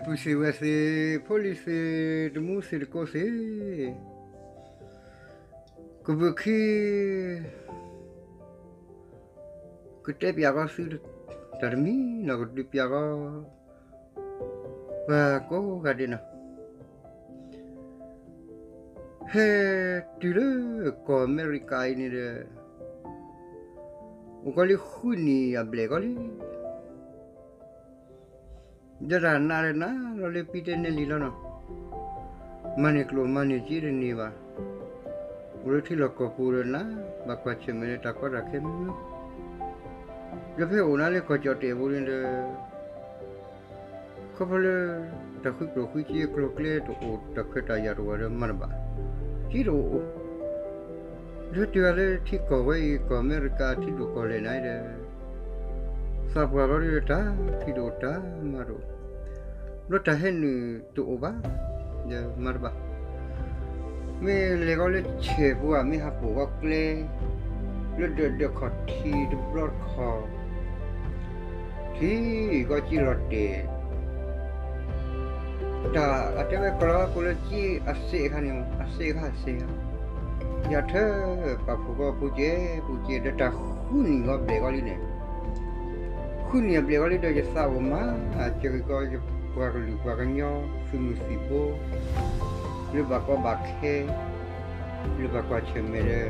ပုၢ်သ့ၣ်ဝဲၢ်သ့ၣ် ဖိလံၤသ့ၣ် တမူသ့ၣ်တကိးသ့ၣ်, ကဘုးခံ ကတဲပၠးဃီသု တၢ်တမံၤနီၤ ကဒုးပၠးဃီ ပှၤကိးဂၤဒဲးနီၤ, ဟဲတုၤလၢကီၢ်အမဲရကၤအံၤန့ၣ်ဒီး အိၣ်ကီးလံဃုနံၣ်အဘျဲၣ်ကီးလံ ဒီးတၢ်နးဒီးနးလီၤလၢပံတဲနဲလံလီၤနီၤ, မၤန့ၢ်ကျိၣ်မၤန့ၢ်စ့တန့ၢ်ဘၣ်, အိၣ်လၢထံလီၢ်ကီၢ်ပူၤဒီးနး, ဘၣ်ကွၢ်ဆၢၣ်မဲာ်လၢတၢ်ကီတၢ်ခဲမံၤမံၤ, ဒီးဖဲအိၣ်နၤလၢကီၢ်ကၠီၣ်တဲာ်အပူၤန့ၣ်ဒီး ခီဖျိလၢ တၢ်ဃုကျိၣ်ဃုစ့ကျိၤကျဲတအိၣ် တၢ်ခွဲးတၢ်ယာ်တအိၣ်ဒီးမၤတဘၣ်, စ့တအိၣ်, ဒီးတုၤအလၢထံကီၢ်ဝဲအံၤ ကီၢ်အမဲရကၤထံဒိၣ်ကီၢ်လဲၢ်နၤဒီး သးပှၢ်လီၤဒီးတၢ်ဖံးတအိၣ်တၢ်မၤတအိၣ်, ဘျီတၢ်ဟဲနုာ်တအိၣ်ဘၣ်, ဒီးမၤတဘၣ်, မ့ၢ်လဲၤဃီလၢဆဲးပူၤဧါ မ့ၢ်ဟးပိာ်ဃီကျဲ လၢဒၢးဒၢးခီၣ်ထံးတဘျီတခီၣ် ထံကီၢ်ကၠံလီၤတဲာ်, တၢ်အတဲဝဲကလီၤကိးလၢကၠံအစ့အခါန့ၣ် အစ့အခါအစ့ဧါ, ယထၢပာ်ဖှိၣ်ကီးပူၤကဲပူၤကဲ ဒီးတၢ်ဃုနံၣ်ဂီၤဘျဲၣ်ဂီၤလံန့ၣ်, ဃုနံၣ်အဘျဲၣ်ဂီၤလံဒီး ယသးအိၣ်မၤစၢၤက့ၤကီး ယပှၤကလုာ်ပှၤကညီ သုးမုၢ်သံၣ်ဘိ လၢဘၣ်ကီဘၣ်ခဲ လၢဘၣ်ကွၢ်ဆၢၣ်မဲာ်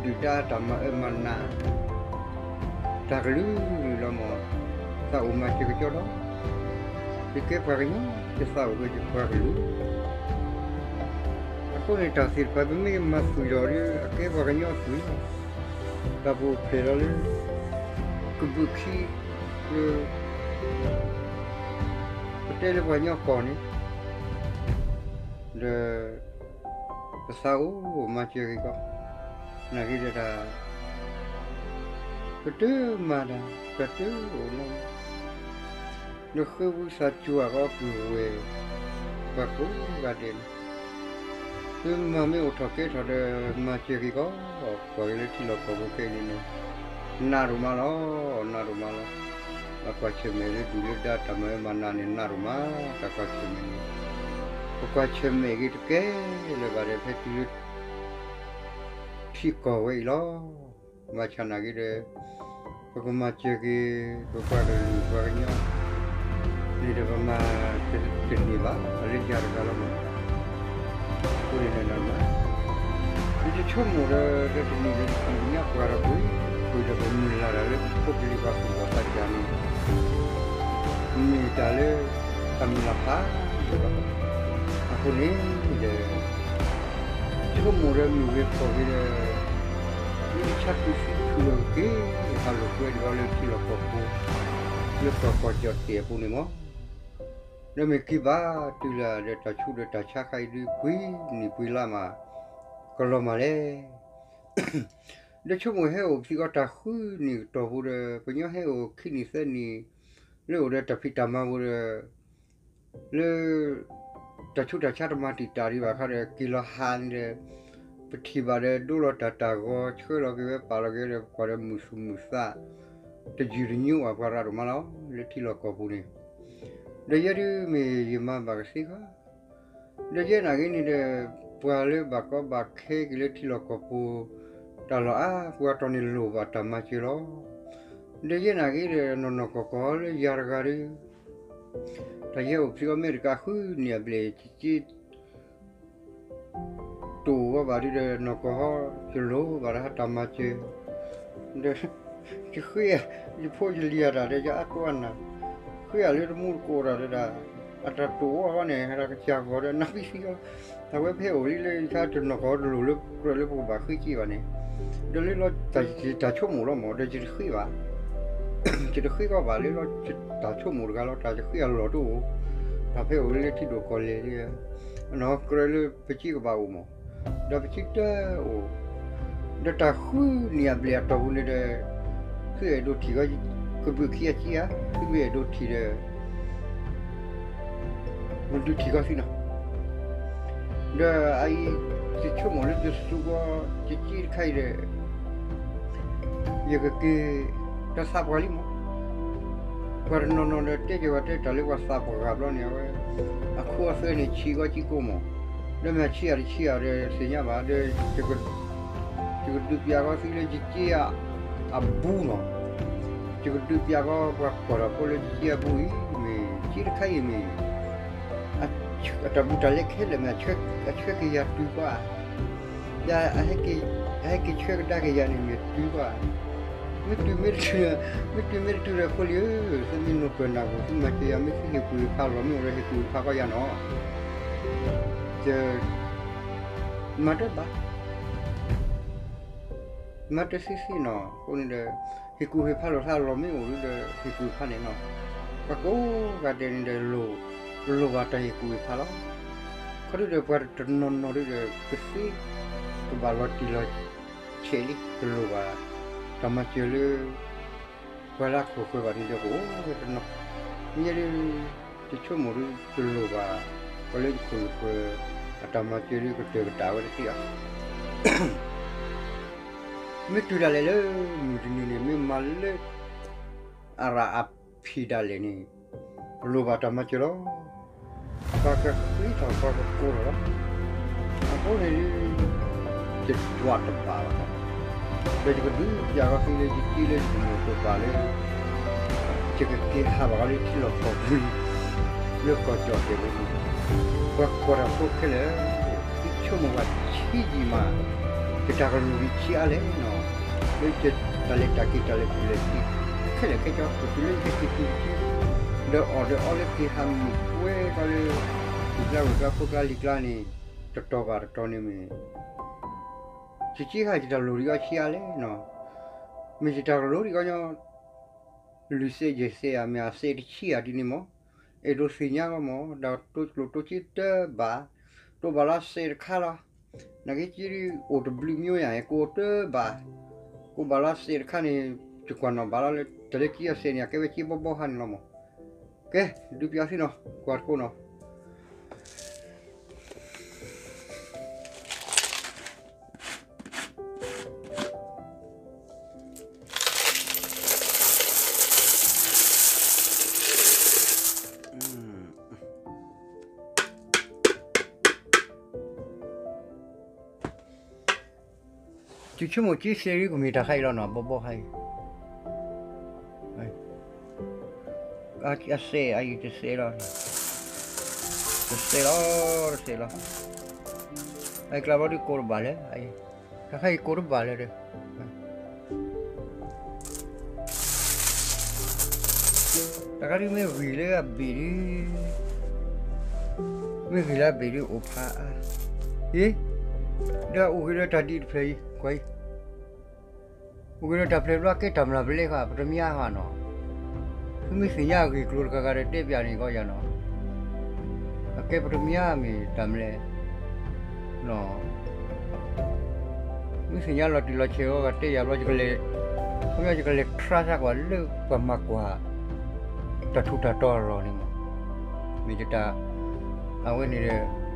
ဒီး ဒုၣ်ဒါတၢ်မၤအၢမၤနး တၢ်ကလုာ်ကလုာ်လီၤမး, သးအိၣ်မၤစၢၤက့ၤကီးဒီး ယကဲပှၤကညီ ယသးအိၣ်က့ၤယပှၤကလုာ်, အဃိန့ၣ်တၢ်သ့ၣ်တဖၣ် ပမ့ၢ်မၤသွံၣ်ဒီး အကဲပှၤကညီအသွံၣ်လီၤ, တၢ်ပအိၣ်ဖျဲၣ်လီၤလၢ ကဘုးခံ လၢ ပတဲလၢပှၤကညီကီၢ်န့ၣ် ဒီး ပသးအိၣ်မၤစၢၤက့ၤကီး, နာ်က့ဒီးတၢ် ပတမၤတၢ် ပတအိၣ်နီတမံၤ, ဒီးဃ့ဝံသးစူၤအဂီၢ်ပုၢ်ဝဲၢ် ပှၤကိးဂၤဒဲးန့ၣ်, သုမၤမ့ၢ်အိၣ်ထီၣ်ကဲထီၣ်ဒီး မၤစၢၤက့ၤကီး, ကွၢ်က့ၤလၢထံလီၢ်ကီၢ်ပူၤခဲအံၤန့ၣ် နးဒိၣ်မးလီၤ, နးဒိၣ်မးလီၤ, ပကွၢ်ဆၢၣ်မဲာ်လၢဒုၣ်လၢဒါတၢ်မၤအၢမၤနးန့ၣ် နးဒိၣ်မး, တၢ်ကွၢ်ဆၢၣ်မဲာ်န့ၣ်, ပကွၢ်ဆၢၣ်မဲာ်က့ၤတကဲလၢၤဘၣ်ဒီး ဖဲတုၤလၢ ထံကီၢ်ဝဲအံၤလီၤ, ဘၣ်ဆၣ်နာ်က့ဒီး ပကမၤစၢၤက့ၤ ပပှၤကလုာ်ပှၤကညီ န့ၣ်ဒီးပမၤတန့ၢ်ဘၣ် လၢယၤတဂၤလီၤမး, အဃိန့ၣ်ဒီး ယဆိကမိၣ်ဒီး ဒီးတနံၤဒီးတနံၤညါပှၤဒီးပှ့ၤ ပှ့ၤဒီးပမုၢ်လၢ်တၢ်လၢပဖိပလံၤပှၤသူၣ်ဘီၣ်သးစၢ်န့ၣ် မ့ၢ်တၢ်လၢ တၢ်မုၢ်လၢ်ဖးဒိၣ်လီၤ, အဃိန့ၣ်ဒီး ဆိကမိၣ်ဒီးမုၢ်ဂ့ၤဖှီၣ်ဂ့ၤဒီး လၢဆါကွံာ်ဆံဖုၣ်လီၤက့ၤ ဟးလိာ်ကွဲဒံးအီၤလၢထံလီၢ်ကီၢ်ပူၤ လၢကီၢ်ကၠီၣ်တဲာ်အပူၤန့ၣ်မး, ဒီးမ့ၢ်က့ၤဘၣ်တုၤလၢဒီးတၢ်ဆူးဒီးတၢ်ဆါခါအံၤဒုး ပှဲၤနံၣ်ပှဲၤလါမး ကလီၤမးလဲၣ်. ဒီးဆိကမိၣ်ဟဲအိၣ်ပသံကီးတၢ်ဃုနံၣ်ကတီၢ်ပူၤဒီး ပညီဟဲအိၣ်ခံနံၣ်သၢနံၣ် လၢအိၣ်ဒီးတၢ်ဖံးတၢ်မၤပူၤဒီး လၢ တၢ်ဆူးတၢ်ဆါတမၤတံာ်တာ်ဒံးဘၣ်ခါဒီး က့ၤလီၤဟးန့ၣ်ဒီး ပထံၣ်ဘၣ်ဒီးဒိလီၤတၢ်တၢ်ဂီၤ ဆှၢလီၤက့ၤဝဲပာ်လီၤက့ၤဒီး ပကွၢ်ဒီးမုာ်သူၣ်မုာ်သး တယုၢ်တညိဘၣ် ပှၤရၤဒိၣ်မးလီၤ လၢထံလီၢ်ကီၢ်ပူၤန့ၣ်, ဒီးယဲဒုးမ့ၢ်ယမၤဘၣ်ကသ့ခါ ဒီးယဲနာ်က့န့ၣ်ဒီး ပှၤလၢဘၣ်ကီဘၣ်ခဲက့ၤလၢထံလီၢ်ကီၢ်ပူၤ တၢ်လီၢ်အါပှၤတီၢ်န့ၣ်လိၣ်ဘၣ်တၢ်မၤစၢၤလီၤ. ဒီးယဲနာ်က့ဒီး နီၢ်နီၢ်ကီၢ်ကီၢ်လၢယၤတဂၤဒီး တၢ်ယဲအိၣ်ဖဲအမဲရကၤဃုနံၣ်အဘျဲၣ် ယစ့ တအိၣ်ဝဲဘၣ်ဒုးဒီး နီၢ်ကီၢ်ဟီ ယလိၣ်ဘၣ်တၢ်ဟးတၢ်မၤစၢၤ ဒီး ယဃ့ ယဖိယလံၤအတၢ်ဒီး ယအါကိးအနၢ် ဃ့အလၢတမူတကိးတၢ်ဒီး အတၢ်တိာ်ဝဲဃီန့ၣ် တၢ်ကစၢ်ဂီၤဒီးနၢ်ပံစံဃီ အဝဲဖဲအိၣ်လံလၢယခါတနီၢ်ကီၢ်တလိၣ်လၢကြၢးလၢပကဘၣ်ဃ့စ့ဘၣ်န့ၣ် ဒီးလၢလီၤတၢ်ဆိကမိၣ်လီၤမး ဒီးယတဃ့ဘၣ် ယတဃ့ကီးဘၣ်လၢလီၤ တၢ်ဆိကမိၣ်တဂၤလီၤ တၢ်ယဃ့အလီၢ်တအိၣ် တၢ်ဖဲအိၣ်လၢထံဒိၣ်ကီၢ်လဲၢ်လံ နီၢ်ကြၢးလၢပစ့ကဘၣ်အိၣ်မး ဒီးပစ့တအိၣ် ဒီးတၢ်ဃုနံၣ်အဘျဲၣ်အတီၢ်ပူၤန့ၣ်ဒီး သုအဲၣ်ဒိးထံၣ်ကီး ကဘုးခံအစ့ဧါ သုမ့ၢ်အဲၣ်ဒိးထံၣ်ဒီး မ့ၢ်ဒုးထံၣ်ကီးသုနီၤ ဒီးအအံၤ ယဆိကမိၣ်လၢယသူကီး ယစ့တခါအံၤဒီး ယကက့ၤ တၢ်သးပှၢ်လံမး ပှၤတနီၤနီၤဒီးတဲက့ၤဝဲတဲတၢ်လၢပှၤသးပှၢ်ဂၤဘျီန့ၣ် အဝဲ အခိအသွဲန့ၣ်ဆံးဂီၢ်ကံကိမး, ဒီးမ့ၢ်ဆံးဧါတဆံးဧါဒီးသ့ၣ်ညါဘၣ်ဒီး ယကဒုးပျးကီသံလၢယက့အဘူးနီၤ, ယကဒုးပျးကီပှၤကွၢ်တၢ်ဖိလၢယက့အဘူးအံၤမ့ၢ် က့တခါအံၤမ့ၢ် အတၢ်ဘူးတၢ်လဲခဲလၢာ်မ့ၢ် အဆှၢက့ၤယၤတုၤကွၢ် ယ အဟဲက့ၤဆှၢကဒါက့ၤယၤန့ၣ်မ့ၢ်တုၤကွၢ်, မ့ၢ်တုၤမ့ၢ်တတုၤ, မ့ၢ်တုၤမ့ၢ်တတုၤဒီးဖိလံၤဧၢ, သုမ့ၢ်နိၣ်ပၢၢ်နၢ်ပူၤ သုမၤစၢၤယၤ မ့ၢ်သုဟ့ၣ်ကူၣ်ဟ့ၣ်ဖးလီၤမ့ၢ်အိၣ်ဒီးဟ့ၣ်ကူၣ်ဟ့ၣ်ဖးကီယၤနီၤ, ယ မၤတဘၣ် မၤတသ့သ့နီၤ, အဃိန့ၣ်ဒီး ဟ့ၣ်ကူၣ်ဟ့ၣ်ဖးလိာ်သးလီၤမ့ၢ်အိၣ်ဒီး ဟ့ၣ်ကူၣ်ဟ့ၣ်ဖးန့ၣ်နီၤ, ပှၤကိးဂၤဒဲးန့ၣ်ဒီး လိၣ်ဘၣ်တၢ်ဟ့ၣ်ကူၣ်ဟ့ၣ်ဖးလီၤ, ခီဒုဒီးပှၤတနီၤနီၤဒုဒီး ကသ့ ကဘၣ်လီၤတံၢ်လီၤဆဲးလံ တလိၣ်ဘၣ် တၢ်မၤစၢၤလၢ ပှၤလၢအခိၣ်ဃၢၤဘၣ်န့ၣ်ဒီး ကအိၣ်ဝဲတနီၤ, မ့ၢ်ယဲဒု ယဆိကမိၣ်ဒု တလိၣ်ဘၣ် ပှၤလၢယခိၣ်ယဃၢၤ အတၢ်မၤစၢၤဒု ကတၢၢ်ကတၢၢ်ဝဲတသ့ဘၣ် မ့ၢ်တုၤဒၣ်လဲာ်လၢ မုၢ်တနံၤန့ၣ် မ့ၢ်မၤလၢ အရၤအဖံးဒၣ်လဲာ်န့ၣ် လိၣ်ဘၣ်တၢ်မၤစၢၤလီၤ. ပှၤကဃ့ထီၣ်ပှၤကကိးထီၣ်လီၤ. အဃိန့ၣ် ယဒွးတဘၣ်ဘၣ်, ဒီးယကဒုးယၤဂီၢ်သံလၢယက့လၢယကမိၢ်တဘၣ်လၢ ယကက့ၤဟးဘၣ်ဃီလၢထံလီၢ်ကီၢ်ပူၤ လၢကီၢ်ကၠီၣ်တဲာ်ဝဲန့ၣ်, ပှၤကွၢ်တၢ်ဖိခဲလၢာ် ယဆိကမိၣ်ဘၣ်ဆံးယံာ်မး, ယတၢ်ကလုၢ်ယဆံးအါလဲၣ်နီၤ, လၢယတၢ်လဲၤတၢ်က့ၤတၢ်လဲၤပူၤလဲၤပူၤ ခဲလၢာ်ခဲဆ့ ကတုၤလၢယဟဲက့ၤတုၤက့ၤ ဒီးအီၣ်ဒီးအီလၢက့ၤဟးမုၢ်ပှဲၤဃီလၢ ဟံၣ်ကျါဝဲၢ်ကျါဖိကျါလံၤကျါန့ၣ် တတီၤဘၣ်တတီၤန့ၣ်မ့ၢ် ယဆံးဟးယတၢ်ကလုၢ်ဒံးအီဆံးအါလဲၣ်နီၤ, မ့ၢ်ယတၢ်ကလုၢ်ဒံးအီညီ လွံၢ်စဲးယဲၢ်စဲးဧါ မ့ၢ်အစဲးတဆံဧါဒ်န့ၣ်မး, အဲၣ်ဒိးသ့ၣ်ညါလီၤမး, ဒီးတိကျိၣ်တိစ့တဘၣ်, တိဘၣ်လီၤစဲးတခါလီၤ, နာ်က့က့ဒ်အိၣ်တဘျုးမျိုးယါ ကိးတဘၣ်, ကိးဘၣ်လီၤစဲးတခါန့ၣ် ယကွၢ်နီၣ်ဘၣ်လီၤလၢ တၢ်လၢက့အစဲးန့ၣ် အကဲဝဲက့ဘီဘီဟါန့ၣ်လီၤမး, ကဲ ဒုးပျးသ့နီၤ ကွၢ်တကိးနီၤ ယဆိကမိၣ်က့စဲးဒ်ကမ့ၢ်တၢ်ခါအံၤလီၤနီၤ ဘီဘီခါအံၤ, အစဲးအအံၤတစဲးလီၤ, တစဲးလီၤ တစဲးလီၤ, အကျါဘီဒ်ကိးတဘၣ်လဲၣ်, တၢ်ခါအံၤကိးတဘၣ်လဲၣ်ဒီး တၢ်ခါဒ်မ့ၢ်ဂံၢ်လၢအဘ့ၣ်ဒ်, မ့ၢ်ဂံၢ်လၢအဘ့ၣ်ဒ်အိၣ်ဖးအါ, အ့, ဒီးအိၣ်ဂ့ၤဒီးတၢ်ဒ်တဖျၢၣ်အံၤ ကွၢ်အံၤ, အိၣ်ဂ့ၤဒီးတၢ်ဖျၢၣ်ဘျီကဲတၢ်မျၢ်ပလဲဃာ် ပတမၠါဃာ်နီၤ, သုမ့ၢ်သ့ၣ်ညါအဂ့ၢ်ကျိၤတဂၤဂၤဒီးတဲပၠးန့ၣ်ကီယၤနီၤ, အကဲပတမၠါမ့ၢ်တၢ်မလဲၣ် မ့ၢ်သ့ၣ်ညါလီၤတံၢ်လီၤဆဲးအဂီၢ် တဲယၤဘျီ ယကလဲၤ, ခီပညီယကလဲၤ trust ကွၢ်လၢပှၤမၤကွၢ် တၢ်ထူးတၢ်တီၤအလီၢ်န့ၣ်မး, မ့ၢ်ယတၢ်, အဝဲန့ၣ်ဒီး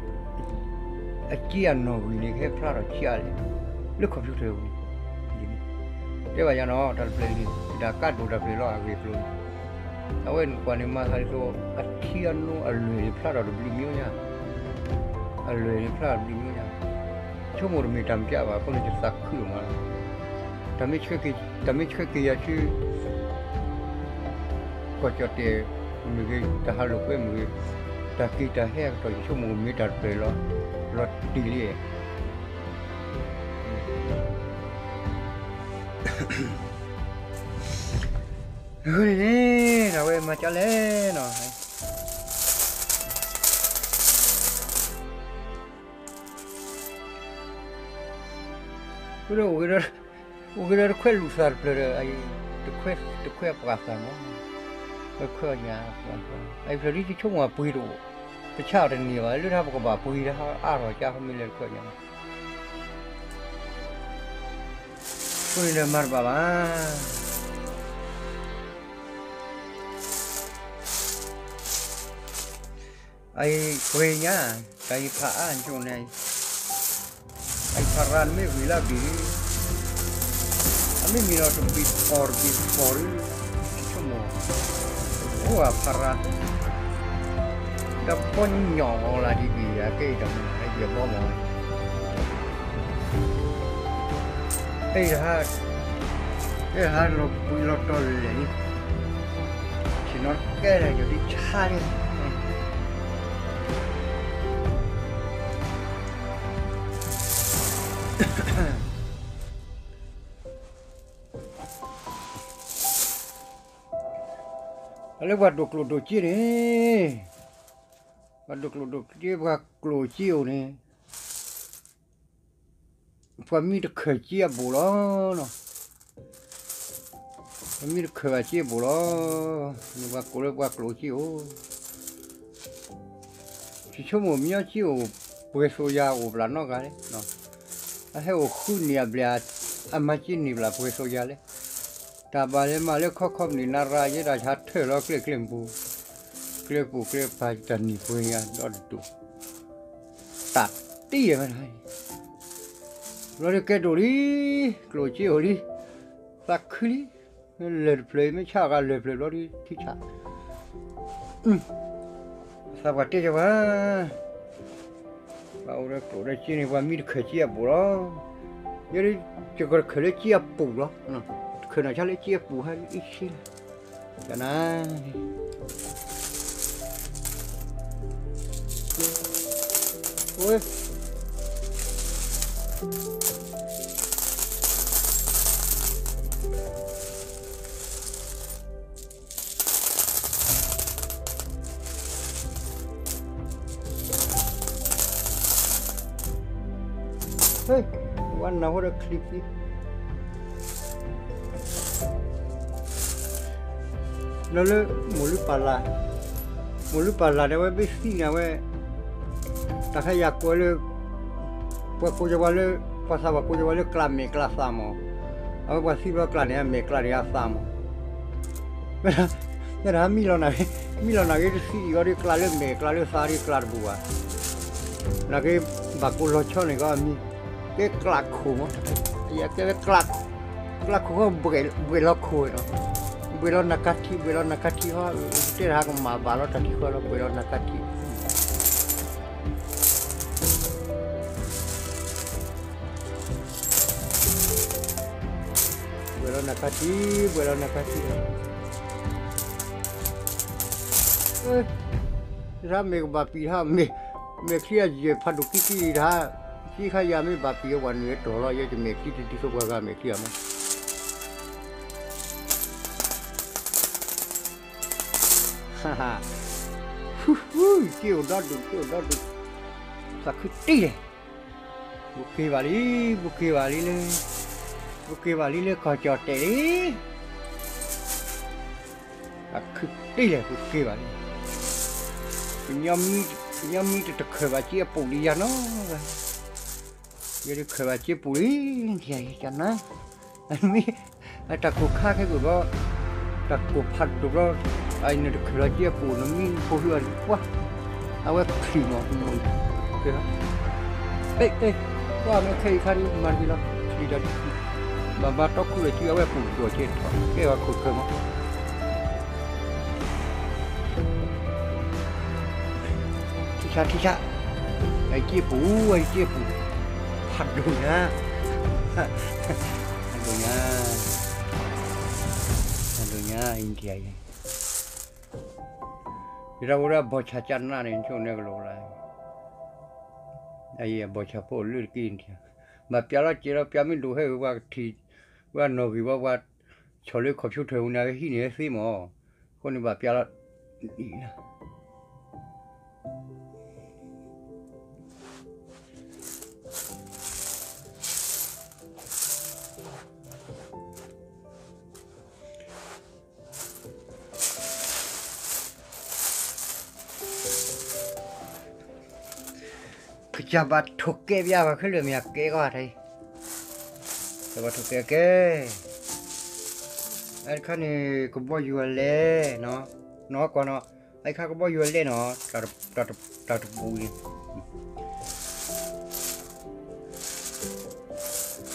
အက့အနီၣ်ဂံၢ်န့ၣ် ကဟဲဖျါထီၣ်ဆံးအါလဲၣ်, လၢ computer ပူၤန့ၣ်, တဲဘၣ်ယၤနီၤ တၢ်တဖျၢၣ်အံၤန့ၣ် ယတၢ်ကါဒိၣ်တၢ်ဖျၢၣ်လီၤ အဂ့ၢ်အကျိၤန့ၣ်, အဝဲန့ၣ်ကွၢ်န့ၣ်မၤသးဒ်သိး အထံအနိအလွဲၢ်န့ၣ် ဖျါထီၣ်တဘျုးမျိုးညါ, အလွဲၢ်န့ၣ်ဖျါထီၣ်တဘျုးမျိုးညါ, ဆိကမိၣ်တမ့ၢ်တၢ်မ့ၢ်ကဘၣ် အဃိန့ၣ်ယသးခုဒိၣ်မးလီၤ, တၢ်မ့ၢ်ဆှၢက့ၤယၤဆူ ကီၢ်ကၠီၣ်တဲာ်မ့ၢ်ဂ့ၤ တၢ်ဟးလိာ်ကွဲမ့ၢ်ဂ့ၤ, တၢ်က့ၤတၢ်ဟဲအကတီၢ် ယဆိကမိၣ်မ့ၢ်တၢ်တဖျၢၣ်လီၤ, လီၤတံၢ်လံ, အဃိန့ၣ်န့ၣ် တၢ်ဝဲမၤကၢလဲၣ်နီၤ, အိၣ်ဒီး အိၣ်ဂ့ၤဒီးတခွဲလူၤသၣ်တဖျၢၣ်ဒီး တခွဲ တခွဲအပှၤသၣ်မး, တခွဲအညါပှၤသၣ်, အဖျၢၣ်ဒ်ယဆိကမိၣ်အပှ့ၤတအိၣ်, ပဆါအီၤတန့ၢ်ဘၣ်, လၢတၢ်ပကဘၣ်ပှ့ၤတၢ်အါထီၣ်ကါ မ့ၢ်လဲၤတခွဲအညါ, အဃိန့ၣ်ဒီးမၤတဘၣ်ဘၣ်. အံၤပှ့ၤညါ, တၢ်အံၤဖးအါန့ၣ်, အံၤဖးရၤနမ့ၢ်ဂံၢ်လၢအဘ့ၣ်, အမ့ၢ်မ့ၢ်ဒီးတဘ့ၣ်ဖီၣ်တဘ့ၣ်ဖီၣ်ဒီး, ဆိကမိၣ်, အိၣ်အဖးရၤ, တၢ်ပီၢ်ညီၣ်အီၤလၢဒ်ဘ့ၣ်ယၤကဲအံၤတမံၤ ယဘီမီၤ, အဲၣ်ဒၣ်, အဲၣ်ဒၣ်လီၤဘှံးလီၤတီၤလဲၣ်လံ, ဆ့ၣ်နီၤကဲလဲၣ် ယဒ်ဆါန့ၣ် လၢပှၤဒိၣ်ကျိၣ်ဒိၣ်စ့န့ၣ်, ပှၤဒိၣ်ကျိၣ်ဒိၣ်စ့ ပှၤကျိၣ်စ့အိၣ်န့ၣ်, ပှၤမံတခၢၣ်စ့အဘူးလီၤ, ပှၤမံတခၢၣ်ဘၣ်စ့အဘူးလီၤ, န့ၣ်ပှၤကိးလၢပှၤကျိၣ်စ့အိၣ် ယဆိကမိၣ်မညီစ့အိၣ်, ပှဲၤစိယၤအိၣ်ဘျးနီတဂၤလဲၣ်, အဟဲအိၣ်ဃုန့ၢ်အဘျဲၣ်, အမၤစ့န့ၢ်ဘျးပှဲၤစိယၤလဲၣ်, တၢ်ဘၣ်လဲၤမၤလၢခီခီပနံၣ်နၤရၤ ယဲဒၣ်ဆါထၢၣ်လီၤကျဲကျဲပူၤ, ကျဲပူၤကျဲပၤတၢ်နံၣ်ပှဲၤညါဒီတဒိၣ်, တၢ်တံၢ်ဝဲဒၣ်, ဘျီဒုးကဲဒိၣ်လံ, ကျိၣ်စ့အိၣ်လံ, သးခုလံ, လၢၢ်တဖျၢၣ်မ့ၢ်ဆါအဂၤလၢၢ်ဖျၢၣ်ဘျီဒုးထံဆး သးပှၢ်တဲကဝဲ, ပှၤအိၣ်ဒီးကျိၣ်ဒီးစ့န့ၣ် ပှၤမံတခၢၣ်စ့အဘူးလီၤ, ယဲဒၣ်, ယကတခၢၣ်လၢစ့အပူၤလီၤ, တခၢၣ်နီၢ်ဆါလၢစ့အပူၤဟဲအံၣ်ဆ့လီၤ, ကနၤ, ဝဲ ဝဲနၢ်ဟူဒီးချံပံ, လၢလၢ မိၢ်လုၢ်ပၢ်လၢ်, မိၢ်လုၢ်ပၢ်လၢ်ဒီးဝဲဘ့ၣ်သံန့ၣ်ဝဲ, တၢ်ခါယၤကွဲးလၢ ပှၤကိးကဝဲလၢ, ပှၤသးပှၢ်ကိးကဝဲလၢကျးမဲာ်ကျးသးမး, အဝဲပှၤသံဘျီကျးန့ၣ် အမဲာ်ကျးန့ၣ်အသးမး, မ့ၢ်ဒၣ်မံလီၤနၢ်, မံလီၤနၢ်ဂ့ၤတသံအံၤဂီၢ်ဒီးကျးလၢမဲာ်ကျးလၢသးဒီးကျးတဘူးဘၣ်, နၢ်ဂ့ၤဘၣ်ကိးလီၤဆီန့ၣ်ဂီၢ်အမံ, ကဲကျးခိၣ်မး, ယကဲဝဲ ကျးခိၣ်ဃီ ဘှဲးလီၤခိၣ်နီၤ, ဘှဲးလီၤနၢ်ကါထံ ဘှဲးလီၤနၢ်ကါထံဃီ, တဲတၢ်ဟးကမၣ်ဘၣ်လီၤတၢ်ထံဃီလီၤ ဘှဲးလီၤနၢ်ကါထံ ဘှဲးလီၤနၢ်ကါထံ, ဘှဲးလီၤနၢ်ကါထံလီၤ, တၢ်မ့ၢ်ကဘၣ်ပံာ်တၢ်, မဲာ်ချံအယဲၢ်ဖးဒိၣ်ကံကံတၢ်, ခံခါယၤမ့ၢ်ဘၣ်ပံာ်အဝဲနုာ်ဝဲတီၢ်လီၤ ယဲယမဲာ်ချံတဒ်သိးပှၤဂၤမဲာ်ချံအမး ဟူ, က့ၣ်အိၣ်ဒီဒူၣ် က့ၣ်အိၣ်ဒီဒူၣ်, သးခုတံၢ်လဲၣ်, ဘူးက့ၤဘၣ်လံ, ဘူးက့ၤဘၣ်လံလၢ, ဘူးက့ၤဘၣ်လံလၢကီၢ်ကၠီၣ်တဲာ်လံ, သးခုတံၢ်လဲၣ် ဘူးက့ၤဘၣ်လံ, ကညီမံတခၢၣ်ဘၣ်စ့အပူၤလံယၤနီၤ, ယတခၢၣ်ဘၣ်စ့ပူၤလံ, ယကနၤ မ့ၢ်, အတၢ်ကိၢ်ခါခဲကိာ်ဘျီ, တၢ်ကိၢ်ဖးဒိၣ်ဘျီ, အအံၤနတခၢၣ်လီၤစ့အပူၤ နမံနဖိဟုအီၤတကွၢ်, အဝဲချံးမး, အဲ, ကွၢ်မ့ၢ်ခဲအံၤခါဒုး မၤတဂ့ၤလီၤ, ချံးဒီးတချံး, ဘၣ်မၤတီခိၣ်လၢစုအဝဲပူၤဒိၣ်က့ၤထီၣ် ကဲဝဲခိၣ်ချၢမး ထံဆါ ထံဆါ, အစ့ပူၤ အစ့ပူၤ, ဖးဒိၣ်ညါ, ဖးဒိၣ်ညါ, ဖးဒိၣ်ညါ India အံၤ, ယတၢ်အိၣ်ဒီးအဘီၣ်ဆၣ်ကနးန့ၣ် ဆိၣ်န့ၢ်ကလိာ်လၢ, အအံၤအဘီၣ်ဆၣ်ဖိလၢတက့ၢ် India, ဘၣ်ပျးလီၤစဲးလီၤ ပျးမ့ၢ်ဒိၣ်ဟဲဂ့ၤ ပှၤကထံၣ်, ပှၤနီၣ်ဂံၢ်ဘၣ် ပှၤဆီၣ်လၢ computer ပူၤန့ၣ် ဟံၣ်န့ၣ်ဟဲသ့မး, အဃိန့ၣ်ဘၣ်ပျးလီၤ ကစၢ်ဘၣ်ထိၣ်ကဲပျးပှၤခဲလၢာ်မ့ၢ်အကဲကီၢ်တၢ်အံၤ, ကစၢ်ဘၣ်ထိၣ်ကဲကဲ, အတခါန့ၣ် ကဘီယူၤအလဲၣ်နီၤ, နီၤကွၢ်နီၤ, အတခါကဘီယူၤအလဲၣ်နီၤ, တၢ်တပူၤန့ၣ်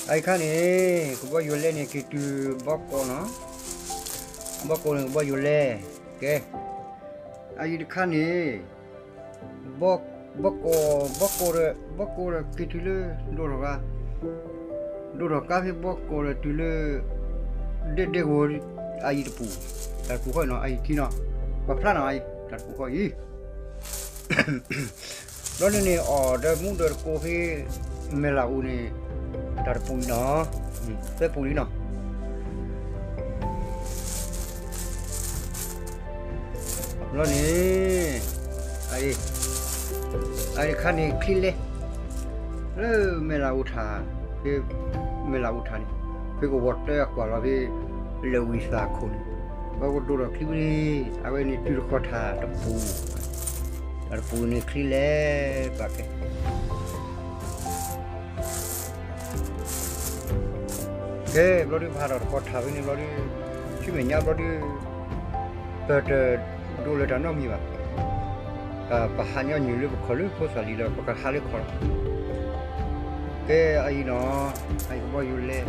အအံၤခါန့ၣ် ကဘီယူၤလဲၣ်န့ၣ် က့ၤတုၤဘီကိးနီၤ, ဘီကိးန့ၣ် ကဘီယူၤလဲၣ်, ကဲ, အအံၤတခါန့ၣ် ဘီကီး ဘီကီးဒီး ဘီကီးဒီးက့ၤတုၤလၢ ဒိၣ်ထီၣ်ကါ ဒိၣ်ထီၣ်ကါဖဲဘီကီးဒီးတုၤလၢ ဒဲဒဲကဝီၤ အအံၤတပူၤ တၢ်တပူၤဃီအံၤနီၤ အအံၤခံနီၤ ပှၤဖျါနီၤ အအံၤ တၢ်တပူၤဃီအံၤ ဘျီဒ်န့ၣ် အီၣ်ဒီးမူဒီးတကိးဖဲ မဲၢ်လးအူန့ၣ် တၢ်တပူၤအံၤနီၤ သၢပူၤလံနီၤ ဘျီန့ၣ် အအံၤ အအံၤတခါန့ၣ် ချံလဲ လၢမဲၢ်လးအူထၣ် ဖဲ မဲၢ်လးအူထၣ်န့ၣ် ဖဲကဝီၤတၢအကွၢ်လီၤဖဲ လၢာ်ဝံၤသးခိၣ်န့ၣ် ဘၣ်ကဒိၣ်ထီၣ်ချံဝဲန့ၣ် အဝဲန့ၣ်တုၤတခီထၣ်တပူၤ တၢ်တပူၤန့ၣ်ချံလဲ ပာ်ကဲ ကဲ ဘျီဒုးပဟးထီၣ်တခီထၣ်ဖဲန့ၣ်ဘျီဒုး ဆူမဲာ်ညါဘျီဒုး ပတဒိးလၢၤတၢ်နီတမံၤဘၣ်. ပဟးညီနုၢ်လၢပခီၣ်လၢဖိသၣ်လံၤလီၤ ပကဟးလၢခီၣ်လီၤ. ကဲ အအံၤနီၤ အအံၤကဘီယူၤလဲ အ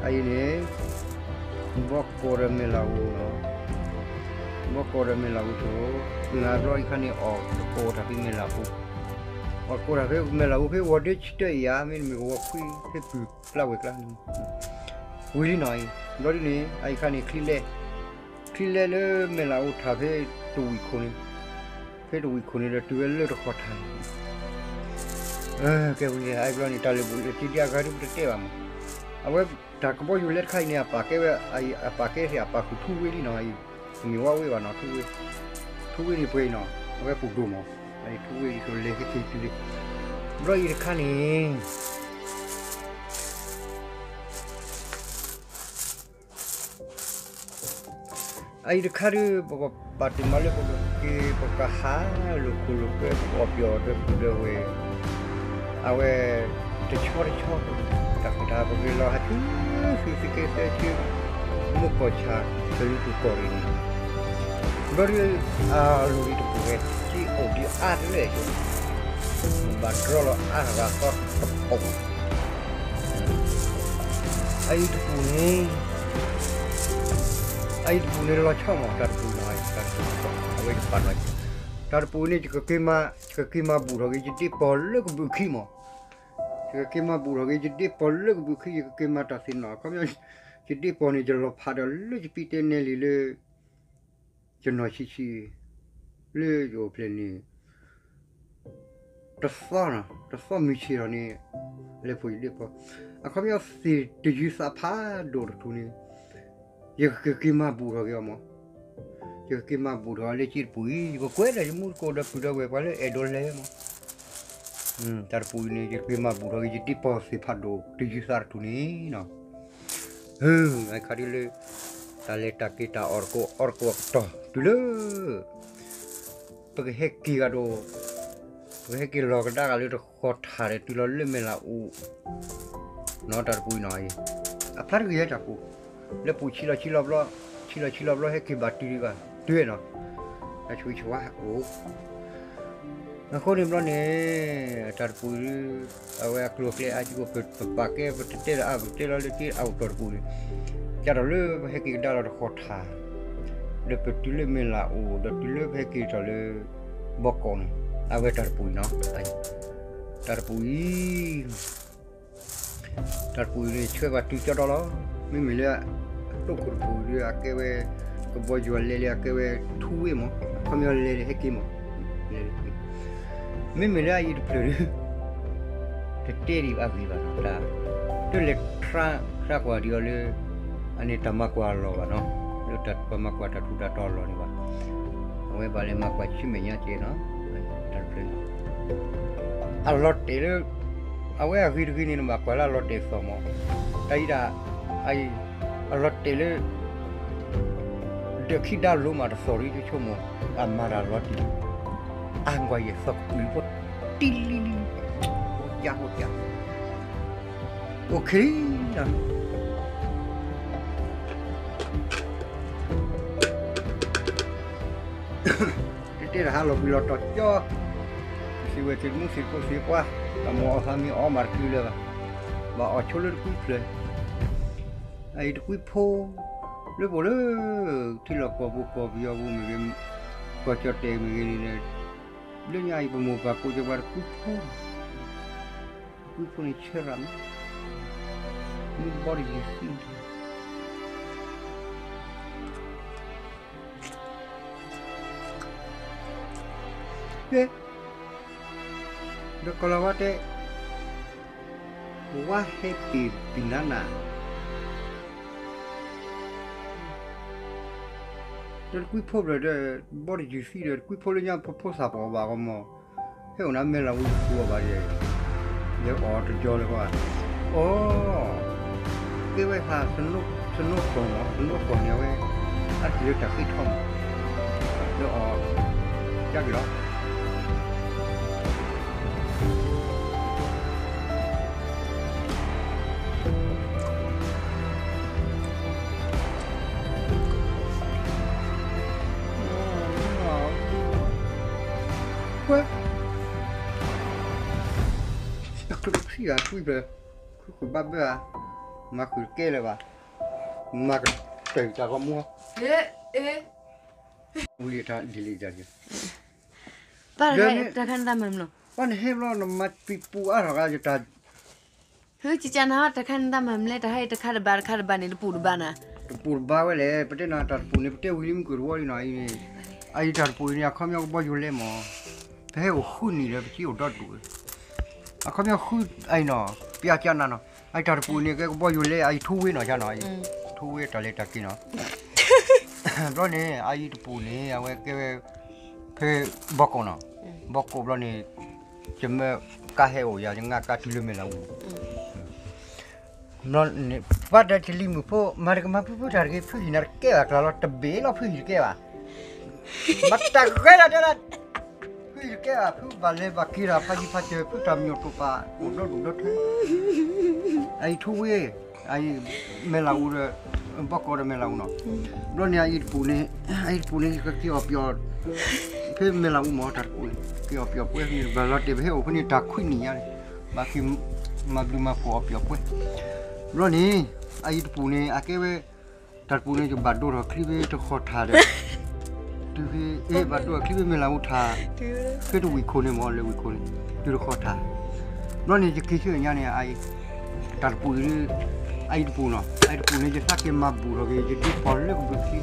အံၤန့ၣ် ဘီကီးဒီးမဲၢ်လးအူနီၤ ဘီကီးဒီးမဲၢ်လးအူဆိ မုၢ်ဂၤဘျီအံၤခါန့ၣ် အီၣ်တကိးတၢ်ဖဲမဲၢ်လးအူ အီၣ်တကိးတၢ်ဖဲမဲၢ်လးအူဖဲဝီၤဒ့ဆံတၢအံၤဧါ မ့တမ့ၢ်ကဝီၤခွံဖဲပုၢ်ကျါဝဲၤကျါန့ၣ် ဝံၤလံနီၤအံၤ ဘျီဒ်န့ၣ် အအံၤခါန့ၣ် ချံလဲ ချံလဲလၢမဲၢ်လးအူထၣ်ဖဲတဝံၣ်ခိၣ်န့ၣ် ဖဲတဝံၣ်ခိၣ်န့ၣ်ဒီးတုၤဝဲလၢတခီထၣ်န့ၣ် ကဲဝံၤလံ အအံၤဘျီန့ၣ် တၢ်လၢာ်ဘူၣ်လၢာ်စ့ဒ်အဂၤဒ်ပတတဲဘၣ်မး အဝဲတၢ်ကဘီယူၤလဲတခါအံၤန့ၣ် အပာ်ကဲဝဲ အပာ်ဃုာ်ထူဝ့လံနီၤအံၤ တမ့ၢ်ဝဲဝ့ၢ်ဘၣ်နီၤ ထူဝ့ ထူဝ့န့ၣ်ပှဲၤအံၤနီၤ အဝဲပူၤဒိၣ်မး ထူဝ့အံၤဆိလဲၤက့ၤတုၤလံ ဘျီအံၤတခါန့ၣ် အအံၤတခါဒုး ပကပာ်တ့ၢ်မးလၢပကက့ၤ ပကဟးလိာ်ခိၣ်လိာ်ကွဲ ပကအီၣ်ပယီၤဒီပုၢ်ဒီဝဲၢ် အဝဲ တဆီတဆီ တၢ်ဃုာ်တၢ်ပဂ့ၤလီၤ ဟးဆူ ဆူသုးက့သၢဆူ မုၢ်ကီၢ်ဆၣ် ဆၢယုၢ်ပူၤကီၢ်ရ့ၣ်န့ၣ် ဘျီဒုး အလိၤဒံးတပူၤဝဲ က့အိၣ်ဒံးအါတလၢာ် ဘၣ်တြီလီၤအါတဂၤသီတပူၤ အအံၤတပူၤန့ၣ် အအံၤတပူၤန့ၣ်လီၤဆီမး တၢ်တပူၤနီၤ တၢ်တပူၤ အဝဲယပာ်လီၤ တၢ်တပူၤန့ၣ် ယကက့ၤမၤ ယကက့ၤမၤဘူၣ်ထီၣ်က့ၤ ယဒ့ပီၢ်လၢကဘုးခံမး ယကက့ၤမၤဘူၣ်ထီၣ်က့ၤ ယဒ့ပီၢ်လၢကဘုးခံ ယကက့ၤမၤတၢ်သ့ၣ်နီၣ် အခီပညီ ယဒ့ပီၢ်န့ၣ် ယလီၤဖးဒီးလၢယပံတဲနဲလံလၢ ယနီၢ်ဆံးဆံး လၢယအိၣ်ဖျဲၣ်န့ၣ် တသီနီၤ တသီမုၢ်ဆ့ၣ်ထီၣ်န့ၣ် လဲၤဖှိၣ်ယဒ့ပီၢ် အခီပညီသ့ၣ်တယုၤသးဖးဒိၣ်တထူၣ်န့ၣ် ယကက့ၤမၤဘူၣ်ထီၣ်က့ၤအီၤမး ယကက့ၤမၤဘူၣ်ထီၣ်လၢက့တပူၤအံၤ ယကကွဲးဒီးယမူတကိးဒီပုၢ်ဒီဝဲၢ်ပှၤလၢအဲၣ်ဒိးလဲၤမး တၢ်တပူၤအံၤန့ၣ် ယက့ၤမၤဘူၣ်ထီၣ်က့ၤ ယဒ့ပီၢ်သ့ၣ်ဖးဒိၣ်တယုၤသးတထူၣ်န့ၣ်နီၤ အခါဒ်လၢ တၢ်လဲၤတၢ်က့ၤတၢ်အီၣ်တကိးအီတကိးအကတီၢ် တုၤလၢ ပကဟဲက့ၤဂၤဒီး ပကဟဲက့ၤလီၤကဒါဂၤလၢတဃီၤထၣ်ဒီးတုၤလီၤလၢမဲၢ်လးအူ နီၤတၢ်တပူၤအံၤနီၤအံၤ အဖျါတဂ့ၤတၢ်ပူၤ လၢပူၤဆံးလီၤဆံးလီၤဘျီ ဆံးလီၤဆံးလီၤဘျီ ဟဲက့ၤဘၣ်တုၤဒံးဘၣ် တုၤနီၤ တၢ်ဆူးဆဝါအိၣ် အဃိန့ၣ်ဘျီန့ၣ် တၢ်တပူၤ အဝဲအကျိၤအကျဲအါက့ၤ ပပာ်ကဲ ပတတဲလီၤအါ ပတဲလီၤလၢက့အအိၣ်တီၢ်တပူၤန့ၣ် ကၢ်ထီၣ်လၢပဟဲက့ၤကဒါလီၤတဃီၤထၣ် ဒီးပတုၤလၢမဲၢ်လးအူ ဒီးတုၤလၢပဟဲက့ၤထီၣ်လၢ ဘီကီးန့ၣ် အဝဲတၢ်တပူၤအံၤနီၤ တၢ်တပူၤအံၤ တၢ်တပူၤအံၤန့ၣ် ဆှၢပှၤတုၤကၠီဒီလီၤ မ့မ့ၢ်လၢ အတိၢ်ခိၣ်တပူၤဒီး အကဲဝဲ ကဘီယူၤအလဲလၢအကဲဝဲ ထူဝ့မး အခီပညီလဲၤဒီးဟဲက့ၤမး လဲၤဒီးဟဲက့ၤ မ့မ့ၢ်လၢအအံၤတဖျၢၣ်ဒီး တတဲဒံးဘၣ်ဂ့ၤဘၣ်နီၤ တၢ် တလဲၤ တြါကွၢ်ဒံးအီၤလၢ အန့ၣ်တၢ်မၤကွၢ်အလီၢ်ဘၣ်နီၤ လၢတၢ်ပှၤမၤကွၢ်တၢ်ထူးတၢ်တီၤအလီၢ်န့ၣ်ဘၣ် အဝဲဘၣ်လဲၤမၤကွၢ်ဆူမဲာ်ညါကဲနီၤ တၢ်တဖျၢၣ်န့ၣ် အလီၤတဲာ်လၢ အဝဲအဂ့ၤတဂ့ၤန့ၣ် နဘၣ်ကွၢ်လၢအလီၤတဲာ်သီၣ်မး တၢ်အံၤဒၣ် အအံၤ အလီၤတဲာ်လၢ ဒီးခံဒါလိၤမးတသီၣ်ရံၣ်တဆိကမိၣ် အမၤတၢ်လီၤတံၢ် အါကွၢ်ယဲၢ်သီၣ်ကပူၤလံဖိ တံၢ်လံလံ ဟိကၠၢဟိကၠၢ OK နီၤ တတဲတၢ်ဟးလီၤဘှံးလီၤတီၤကၠီ သ့ဝဲသ့ၣ်မူသ့ၣ်ဖိသ့ၣ်ပှၢ် တၢ်မိၣ်အီၣ်သးမ့ၢ်အီမးတတုၤလၢၤဘၣ် ဘၣ်အီၣ်ဆိလၢတကွံဖျၢၣ် အအံၤတကွံဖိ လၢပအိၣ်လၢ ထံလီၢ်ကီၢ်ပူၤကီၢ်ပယီၤပူၤမ့ၢ်ဂ့ၤ ကီၢ်ကၠီၣ်တဲာ်မ့ၢ်ဂ့ၤန့ၣ်ဒီး လၢညါအံၤပမိၢ်ပၢ်ကိးကၠီပှၤတကွံဖိ, တကွံဖိန့ၣ်ဆၢရၤမး, မ့ၢ်ဘီတယုၢ်သံၣ်န့ၣ် ကဲ, ဒီးကီၤလၤဝါတဲ, ဝါဟဲပ့ၤပ့ၤနၤနၤ, ဒီးတကွံဖိဘျီဒီး ဘီတယုၢ်သံၣ်ဒီး တကွံဖိလၢညါဖိဖိသၣ်ပှၢ်ဘၣ်ကီမီၤ, ဟဲအိၣ်နၤမဲာ်လၤဝံၤတပူၤအီၤဘၣ်ဒီး, ယအီၤတကီလၢၤဘၣ်, အိ, ကဲဝဲဟး, သနိၣ်ဃီၤမး, သနိၣ်ဃီၤန့ၣ်အဝဲ, အါတက့ၢ်လၢတၢ်ဃ့ထီၣ်မး, လၢအီၤ, ကၢ်က့ၤလီၤ. တချုးတဆံဂၤကွံဖျၢၣ်, ဃုဃုာ်ဘၣ်ဘၢဧါ, မၤဃုာ်တကဲလၢၤဘၣ်, မၤကတၢၢ်တၢ်ဂီၤမူ, ဝံၤလံတၢ်ဒ်လံ, တၢ်ခါန့ၣ်တၢ်မၤမနုၤ, ပှၤနဟဲဘျီနမၤပံၤပူၤအါထီၣ်ဂၤယတၢ် ဟၢ ကကနၤ တၢ်ခါန့ၣ်တၢ်မၤမနုၤလဲၣ်, တၢ်ခါအံၤတခါတဘၣ် တခါတဘၣ်န့ၣ် တပူၤတဘၣ်နၤ, တပူၤတဘၣ်ဝဲလဲၣ်, ပတဲနၤတၢ်တပူၤန့ၣ် ပတဲဝံၤလံမုၢ်ကၢၢ်တဝီလံနီၤ, အံၤန့ၣ်, အအံၤတၢ်တပူၤအံၤန့ၣ် အခီပညီကဘီယူၤလဲမး, ပဟဲအိၣ်ဃုနံၣ်ဒီး ပစ့အိၣ်ဒီဒူၣ်, အခီပညီဃု, အံၤနီၤ, ပျၢ်ကနၤနီၤ, အအံၤတၢ်တပူၤန့ၣ် ကဲကဘီယူၤလဲ အအံၤထူဝ့နီၤ ကနၤ, ထူဝ့တၢ်လဲၤတၢ်က့ၤနီၤ, ဘျီန့ၣ် အအံၤတပူၤန့ၣ် အဝဲကဲဝဲ ဖဲဘီကီးနီၤ, ဘီကီးဘျီန့ၣ် ယမၢကါဟဲအိၣ်ယၤ ယငါကါတုၤလၢမဲာ်လၤဝံၤ, ဘျီန့ၣ် ပှၤဒီးယလံၤမုၣ်ဖိ မၤတကမၤဖုဖုတၢ်တဂ့ၤ ဖုဟံၣ်နၤတကဲဘၣ် ကျါလီၤ တဘ့ၣ်လီၤ ဖုဟံၣ်တကဲဘၣ်, မၤတၢ်ဂဲၤဒၣ်တဲဒၣ်, ဖုဟံၣ်တကဲဘၣ် ဖုဘၣ်လဲၤဘၣ်က့ၤတၢ် ဖးယံၤဖးစၢၤ ဖုတၢ်မံၤအိၣ်တိာ်ပာ် အိၣ်ဒီဒူၣ်ဒီထၢ, အအံၤထူဝ့ အအံၤ မဲာ်လၤအူဒီး ဘီကီးဒီးမဲာ်လၤအူနီၤ, ဘျီန့ၣ် အအံၤတပူၤန့ၣ် အအံၤတပူၤန့ၣ် ကက့ၤအီၣ်ပၠီၣ် ဖဲမဲာ်လၤအူမ့ၢ်တၢ်တပူၤန့ၣ် က့ၤအီၣ်ပၠီၣ်ပှဲၤန့ၣ် ဘၣ်လီၤတဲာ် ပဟဲအိၣ်ဖဲန့ၣ်တၢ်ခွံနံၣ်ညါန့ၣ် ဘၣ်က့ၤမၤဘျုးမၤဖှိၣ်အီၣ်ပၠီၣ်ပှဲၤ, ဘျီန့ၣ် အအံၤတပူၤန့ၣ် အကဲဝဲ တၢ်တပူၤန့ၣ် ယဘၣ်ဒိထီၣ်ချံဖဲတဃီၤထၣ်ဒီး တုၤဖဲ အဲ ဘၣ်ဒိထီၣ်ချံဖဲမဲာ်လၤအူထၣ် ဖဲတဝံၣ်ခိၣ်န့ၣ်မ့ၢ် လၢဝံၣ်ခိၣ်န့ၣ် တုၤတဃီၤထၣ်, ဘျီန့ၣ် ယက့ၤဆူညါန့ၣ် အအံၤ တၢ်တပူၤအံၤ အအံၤတပူၤနီၤ အအံၤတပူၤန့ၣ် ယသးက့ၤမၤဘူၣ်ထီၣ်က့ၤ ယဒ့ပီၢ်လၢကဘုးခံ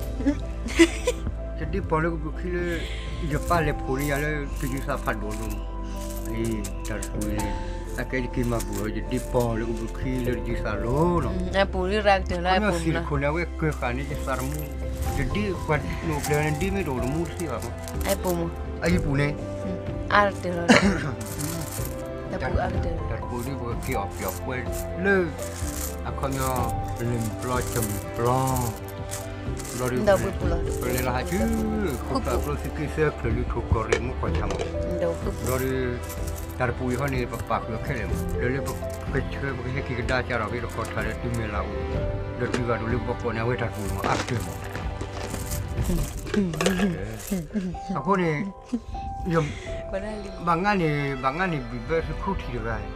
ယဒ့ပီၢ်လၢကဘုးခံလၢ ယပၢ်လဲၤဖိးန့ၢ်ယၤလၢ တယုၢ်သးဖးဒိၣ်ဒိၣ်မး, အံၤ တၢ်တပူၤအံၤန့ၣ် အကဲယက့ၤမၤဘူၣ်ထီၣ် ယဒ့ပီၢ်လၢကဘုးခံလၢတယုၢ်သးလိၤနီၤ, အပူၤလၢရၤကတၢၢ်လၢအပူၤမ့ၢ်နီၤ, သံၣ်တခိၣ်န့ၣ် အဝဲကၢၤဃာ်န့ၣ် ယသးတမူ, ယဒ့ပှၤအိၣ်ဖျဲၣ်န့ၣ် ဒ့မ့ၢ်တအိၣ်တမူတသ့ဘၣ်မး, အအံၤပူၤန့ၣ် အအံၤပူၤန့ၣ် အါတၢ်လီၤ တၢ်တပူၤဒ်ပကက့ၤအီၣ်ပၠီၣ်ပှဲၤလၢ အခီပညီ လၢၢ်ပျီကၠီၣ်ပျီ ဘျီဒီး ပလဲၤလီၤဟးဆူ ခိၣ်ဖျိးကျိသုးက့သၢချုးလၢထိၣ်ကီၢ်ရ့ၣ်မူကီၢ်ဆၣ်မး, ဘျီဒီး တၢ်တပူၤအံၤဟီန့ၣ် ပပာ်ဃုာ်အီၤခဲလၢာ်မး လၢလၢပကဆၢပကဟဲက့ၤကဒါကၢ်ထီၣ်ဖဲတဃီၤထၣ်ဒီးတုၤမဲာ်လၤအူ ဒီးတုၤဂၤဒိၣ်လၢဘီကီးန့ၣ် အဝဲတၢ်တပူၤမး အါကတၢၢ်မး အဃိန့ၣ် ဘၣ်ငါန့ၣ် ဘၣ်ငါန့ၣ်ဘံၣ်ဘၢသုးခိၣ်ထံးတဂၤ,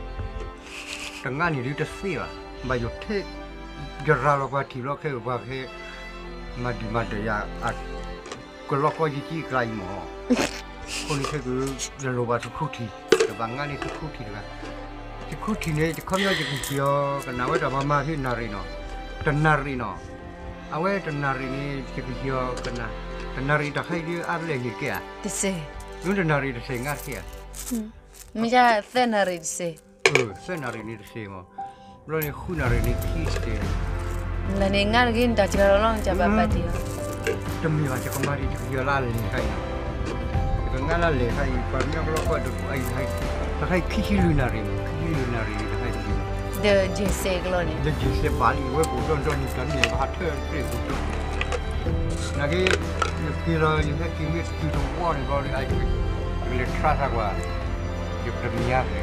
တငါန့ၣ်ဒုးတသ့ဘၣ်, ဘၣ်ယိၣ်ထဲ ယရၤလီၤပှၤထံၣ်ဘျီခဲအံၤပှၤကဟဲ မၤဒံးမၤဒၢးယၤ ကလီကီယကံအကျါအံၤမး, အဃိန့ၣ်ခဲက ယလိၣ်ဘၣ်သုးခိၣ်ထံး, တဘၣ်ငါန့ၣ်သုးခိၣ်ထံးတဂၤ, သုးခိၣ်ထံးန့ၣ် ယခီပညီယကဟ့ၣ်အီၤကနၣ်ဝဲတၢ်မၤမၤဖဲနၣ်ရံၣ်နီၤ, တနၣ်ရံၣ်နီၤ, အဝဲတနၣ်ရံၣ်န့ၣ် ယကဟ့ၣ်အီၤကနၣ်, တနၣ်ရံၣ်တၢ်ခါအံၤဒ်အါဖဲလဲၣ်န့ၣ်ကဲဧါ, တစဲး, တနၣ်ရံၣ်တစဲး ငါတကဲဧါ မ့ၢ်ယသၢနၣ်ရံၣ်တစဲး, သၢနၣ်ရံၣ်န့ၣ်တစဲးမး, ဘျီန့ၣ်ဃုနၣ်ရံၣ်န့ၣ်ခံတစဲး, နန့ၣ်ငါတဂ့ၤန့ၣ် တၢ်စှၤလီၤလီၤ နကဘၣ်ပာ်တ့ၢ်အီၤ, တမ့ၢ်ဘၣ် ယကမၤဒံး ယကဟ့ၣ်အီၤလၢအလဲၤခါအံၤ, ယကငါလၢအလဲၤခါအံၤ ပှၤကညီကလီကီၢ်ဒိၣ်အံၤ တခါအံၤခံဆံလွံၢ်နၣ်ရံၣ်မး ခံဆံလွံၢ်နၣ်ရံၣ်န့ၣ် တခါအံၤတဘ့ၣ်, ဒီးယဲၢ်စဲးကလီန့ၣ်, ဒီးယဲၢ်စဲးဘၣ်လံ ဝဲပအိၣ်ဒီဒီနံၤတၢ်န့ၣ် ပဟးထၢတြဲၣ်ပူၤဒီး နာ်က့ ယက့ၤလီၤ ယဟဲက့ၤမ့ၢ်တုၤတဝီန့ၣ်ဘျီဒီး ယကလဲၤ try သးကွၢ် ယပတမံၤညါဖဲ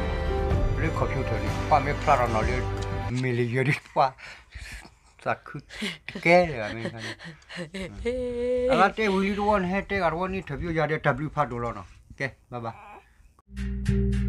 လၢ computer န့ၣ် ပှၤမ့ၢ်ဖျါထီၣ်နီၤလၢ မ့ၢ်လၢယဲဒ်ပှၤ သးခုတကဲလၢၤဘၣ်မ့ၢ်န့ၣ် အလၢတဲဝံၤလံတဝီန့ၣ် ဟဲတဲဂၤတဝီန့ၣ် ထၢၣ်ပယိယၤဒီးတၢ်ဘျုးဖးဒိၣ်လီၤနီၤ ကဲ bye bye